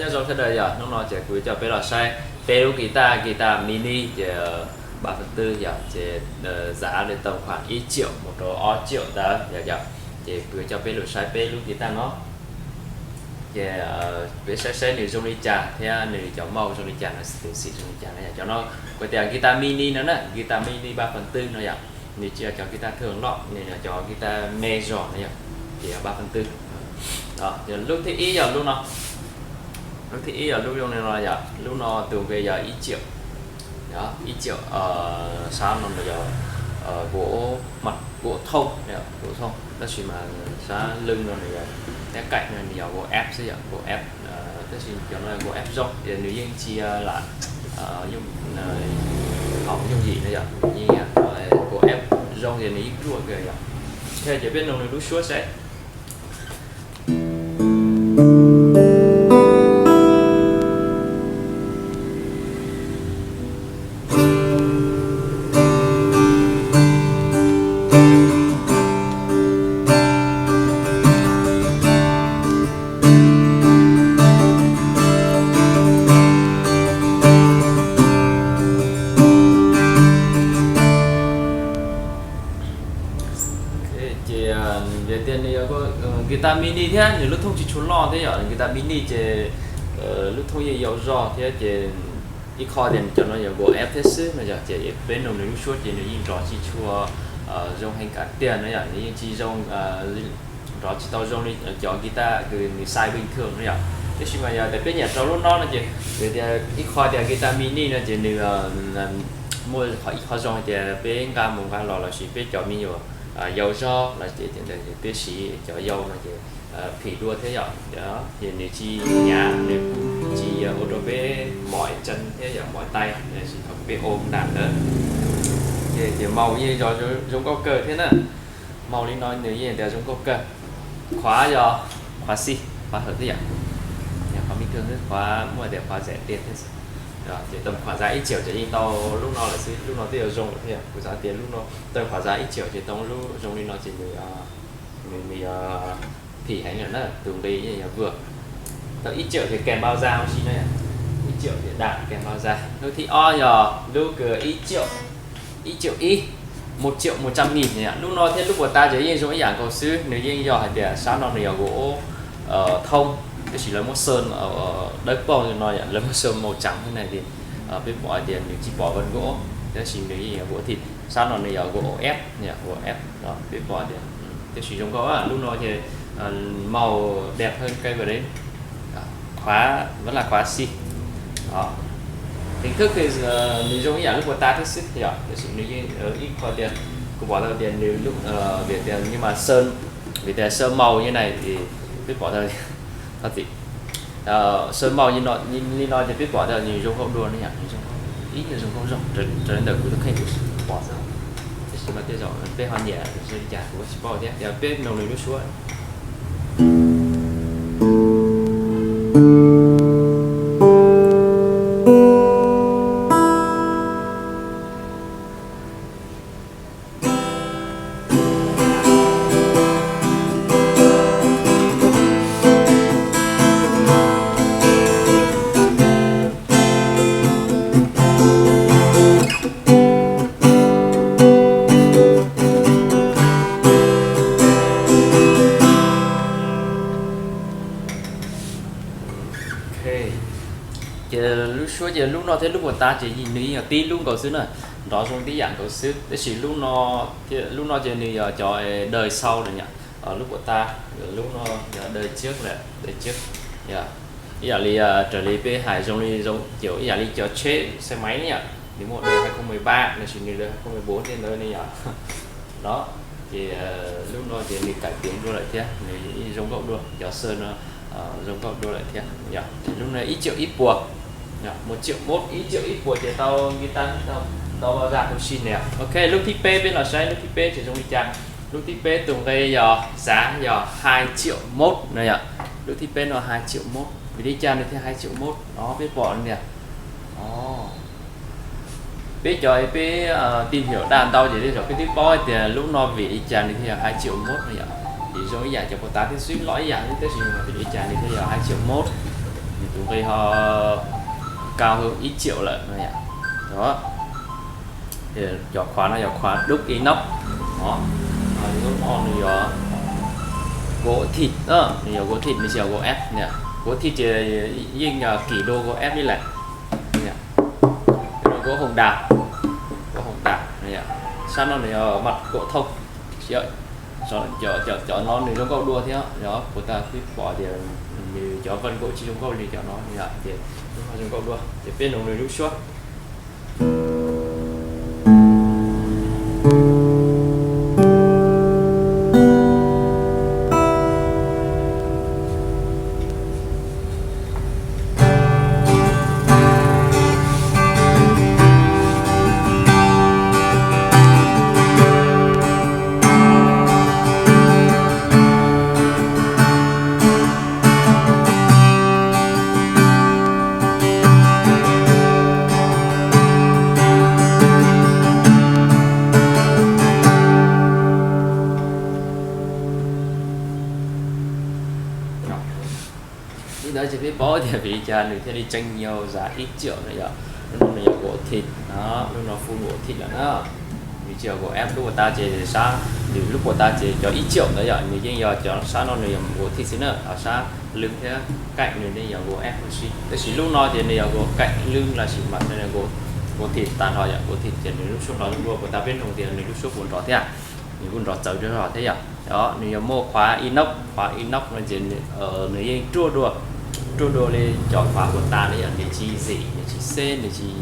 Nyob zoo sawv daws yom, hnub no ces kuv coj peb los saib peb lub guitar, guitar mini ces ba phần tư yom, ces giá lên tầm khoảng ib triệu mus rau ob triệu ntawd yom. Ces kuv coj peb los saib peb lub guitar no, ces peb saib saib nws zoo li cas thiab nws cov màu zoo li cas, nws xim zoo li cas no yom. Cov no kuv tias guitar mini no na, guitar mini ba phần tư no yom. Nws tsis yog cov guitar thường loj, nws yog cov guitar major no yom, ces yog ba phần tư. Lub thib ib yog lub no, lub thib ib yog lub zoo li no yom, lub no tus nqi yog ib triệu, ib triệu. Sab no nws yog gỗ, mặt gỗ thông, gỗ thông, tab sis mas sab lưng no nws yog, nyob cạnh no nws yog gỗ ép xwb yom, gỗ ép. Tab sis cov no gỗ ép zoo ces nws yeej tsis lam haum yooj yim no yom, yeej gỗ ép zoo ces nws yeej ruaj kawg yom. Thiab ces peb mloog nws lub suab saib. Ces vim tias nws yog guitar mini thiab nws lub thooj tsis tshua loj thiab yom, guitar mini ces lub thooj yeej yau zog thiab ces ib qho tias nws cov no yog gỗ ép thiab xwb no yom, ces peb mloog nws lub suab ces nws yeej nrov tsis tshua zoo heev kiag tiag no yom, nws yeej tsis zoo, nrov tsis tau zoo li cov guitar kws nws size bình thường no yom. Tab sis mas yog tias peb nyiam rau lub no no ces vim tias ib qho tias guitar mini no ces nws muaj qhov ib qho zoo hais tias peb nqa mus nqa los lossis peb cov me nyuam yau zog los ces peb siv cov yau no ces phim dua thiab yom. Ces nws tsis hnyav, nws tsis ua rau peb mỏi chân thiab yom, mỏi tay, thaum peb ôm đàn ntawd. Ces màu yeej yog zoo nkauj kawg thiab na. Màu li no nws yeej tias zoo nkauj kawg. Khóa yog khóa xi, khóa hở thiab yom. Khóa bình thường xwb, khóa muaj tias khóa rẻ tiền thiab xwb. Ces tầm khoảng giá ib triệu ces yeej tau lub no lawm xwb, lub no twb yuav zoo lawm thiab yom. Kuv xav tias lub no tau khóa giá ib triệu ces tau lub zoo li no ces nws, nws, nws phim heev lawm na, tus nqi yeej yog vừa. Tau ib triệu ces kèm bao da ua si na yom. Ib triệu ces đàn kèm bao da. Lub thib ob yog lub kws ib triệu, ib triệu ib, một triệu một trăm nghìn yom. Lub no thiab lub puas tas ces yeej zoo ib yam nkaus xwb, nws yeej yog hais tias sab no nws yog gỗ thông, tab sis lawv muab sơn dawb paug li no yom, lawv muab sơn màu trắng thế này thì peb pom hais tias nws tsis pom vân gỗ, tab sis nws yeej yog gỗ thịt. Sab no nws yog gỗ ép, gỗ ép, peb pom tias, tab sis zoo nkauj lub no ces màu đẹp hơn cây vừa đấy. Khóa vẫn là khóa xi. Đó. Hình thức thì nws zoo ib yam lub puas tas thiab xwb yom, tab sis nws yeej ib qho tias kuv pom tau tias nws lub, vim tias nhưng mà sơn, vim tias sơn màu như này thì peb pom tau, thov txim, sơn màu li no ces peb pom tau nws zoo nkauj dua ne yom, nws zoo nkauj, ib yam zoo nkauj zog, raws li ntawm kuv tus kheej kuv pom xwb. Tab sis mas tej zaum peb ho nyiam zoo li cas kuv tsis paub thiab, yog peb mloog nws lub suab. Ces lub suab ces lub no thiab lub puas tas ces nws yeej yog tib lub nkaus xwb na, nrov zoo tib yam nkaus xwb, tab sis lub no, lub no ces nws yog cov đời sau lawm yom. Lub puas tas, lub no yog đời trước lawm, đời trước. Ib yam li, raws li peb hais zoo li, zoo kiểu ib yam li cov tsheb xe máy ne yom, nws muaj đời hai không mười ba, lossis nws đời hai không mười bốn tej ntawd ne yom. Đó, ces lub no ces nws cải tiến dua lawm thiab, nws zoo nkauj dua, cov sơn no zoo nkauj dua lawm thiab yom. Ces lub no ib triệu ib puas, một triệu mốt, ib triệu ib puas ces tau guitar, tau bao da, tau xi nè. Ok, lub thib peb peb los saib lub thib peb ces zoo li cas. Lub thib peb tus nqi yog giá yog hai triệu mốt no yom. Lub thib peb no hai triệu mốt, vim li cas nws thiaj hai triệu mốt, peb pom tias, peb cov peb tìm hiểu đa ntau ces tej zaum peb twb paub tias lub no vim li cas nws thiaj yog hai triệu mốt no yom. Vim zoo ib yam cov puas tas thiab xwb, loj ib yam xwb, tab sis vim li cas nws thiaj yog hai triệu mốt. Tus nqi ho cao hơn ib triệu lawm no yom. Cov khóa no yog khóa đúc inox. Lub no nws yog gỗ thịt, nws yog gỗ thịt, nws tsis yog gỗ ép. Gỗ thịt ces yeej yog kim dua gỗ ép li lawm. Gỗ hồng đào, gỗ hồng đào. Sab no nws yog mặt gỗ thông. Cov no nws zoo nkauj dua thiab, yog kuv tau pib pom tias nws cov vân gỗ tsis zoo nkauj li cov no, ces lub no zoo nkauj dua. Ces peb noog nws lub suab. Li ntawd ces peb paub tias vim li cas nws thiaj li tseem yuav giá ib triệu no yom. Lub no nws yog gỗ thịt, lub no full gỗ thịt lawm na. Nws tsis yog gỗ ép. Lub puas tas ces sab, nws lub puas tas ces cov ib triệu ntawd yom, nws yeej yog cov sab no nws yog gỗ thịt xwb na, ho sab lưng thiab cạnh nws yeej yog gỗ ép huv si. Tab sis lub no ces nws yog gỗ cạnh lưng lossis mas gỗ thịt tag nrho yom, gỗ thịt ces nws lub suab nrov dua, puas tas peb noog tias nws lub suab puas nrov thiab. Nws kuj nrov txawv zog thiab yom. Nws yog muaj khóa inox, khóa inox no ces nws yeej ruaj dua, ruaj dua li cov khóa puas tas na yom, nws tsis zim, nws tsis xeb, nws tsis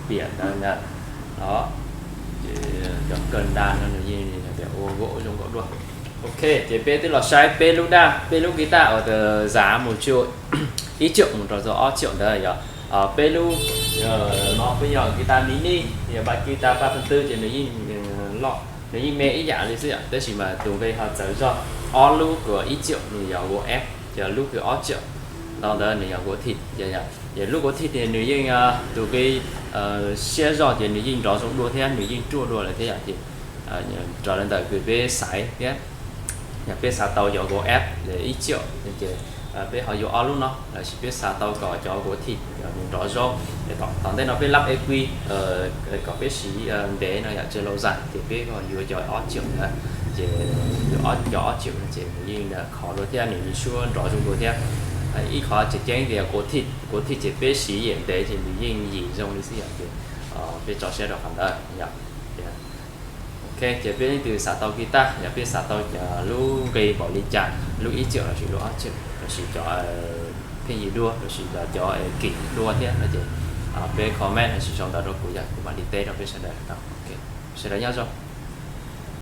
piam ntawd na. Cov kawg nta no nws yeej tias ua gỗ zoo nkauj dua. Ok, ces peb twb los saib peb lub daj, peb lub guitar uas từ giá một triệu, ib triệu mus rau txog ob triệu ntawd yom. Peb lub no peb yog guitar mini, yog bass guitar ba phần tư ces nws yeej loj, nws yeej me ib yam li xwb yom, tab sis mas tus nqi ho txawv zog. Ob lub kuv ib triệu nws yog gỗ ép, ces lub kuv ob triệu ntawd nws yog gỗ thịt. Ces lub gỗ thịt ces nws yeej tus nqi siab zog ces nws yeej nrov zoo dua thiab nws yeej ruaj dua lawm thiab yom. Ces raws li ntawm kws peb xaiv thiab, yog peb xav tau cov gỗ ép ib triệu ces peb ho yuav ob lub no, lossis peb xav tau kom cov gỗ thịt nws nrov zoo. Tom ntej no peb lab EQ kom peb siv ntev no yom, chơi lâu dài ces peb ho yuav cov ob triệu ntawd. Ces yuav cov ob triệu no ces nws yeej khov dua thiab nws yeej suab nrov zoo dua thiab. Ib qhov tseem ceeb tias gỗ thịt ces peb siv yeej ntev ces nws yeej yim zoo li xwb yom. Ces peb tso siab rau qhov ntawd yom. Ok, ces peb leej twg xav tau guitar, yog peb xav tau lub nqi npaum li cas, lub ib triệu lossis lub ob triệu lossis cov pheej yig dua lossis cov kim dua thiab no ces peb comment lossis sau ntawv rau kuv yom, kuv mam li teb rau peb sawv daws tau. Sawv daws nyob zoo.